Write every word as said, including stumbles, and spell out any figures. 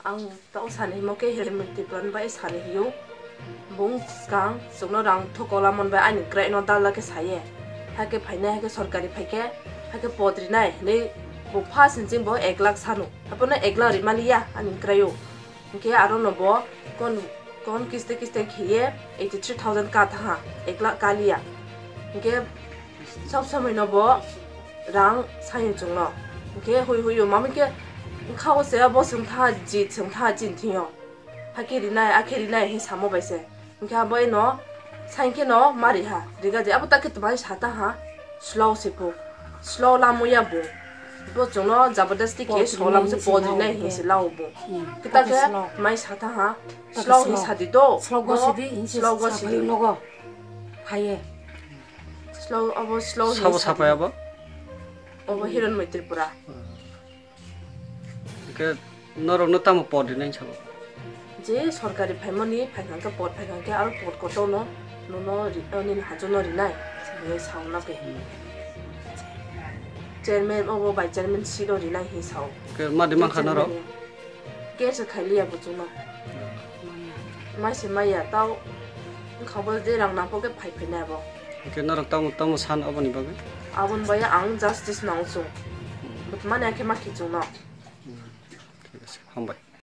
Ang tao sani himo khe Hiranmoy Tripura ni bai sani hiyo. Bung skang chukno rang thukolamon bai ani krai no dalla khe saye. Hake phainai hake sorkari phaikhe, hake pod rinai hinwi bo first ni ching bo ek lakh sanu. Hapono ek lakh rimaliya ani kraio. Hingke aro no bo kon, kon kiste kiste khiye eighty three thousand ka thaha, ek lakh kaliya. Hingke sob somoi no bo rang sayo chungno. Hingke hui huyo mami ke khao se bo sung tha ji sung tha chin thiyo. Hake rinai, ake rinai he samo bai se. Hingke abo eno sain khe no mari ha, riga je abo ta khe twmai sa ta ha, slow se po. Slow lamo ya bo. Bo chungno jabardasti khe Pod solam se rinai pod hinwi rinai sa hinwi se lao bo. Hmm. Kita Tapi khe slow. Mai sa ta ha, Tapi slow hi slow. Sa di do. Slow go Bo si di, hinwi slow go sa si phai di. Nogo. Haye. Slow abo slow hi Sabo sa di. Sapai abo? Obo Hiranmoy Tripura. Hingke norokno tamo pod rinai sabo? Je sorkari phaimani phaikha khe pod phaikha khe aro pod kotorno nono ri-, o nini hachwkno rinai hinwi sauna khe. Hmm. Chairman obo bai chairman seat o rinai hinwi sao. Hingke madi mankha norok? Chairman ni. Case khailiya buchungno. Mai se maya tao wngkha bo je rang nangkho khe phai phainai abo. Hingke norok tamo, tamo san oboni bagwi? Aboni bagwi ang justice nang chwng. Bwtmani akhe ma khichwngno. Hmm. Thik ase. Hambai.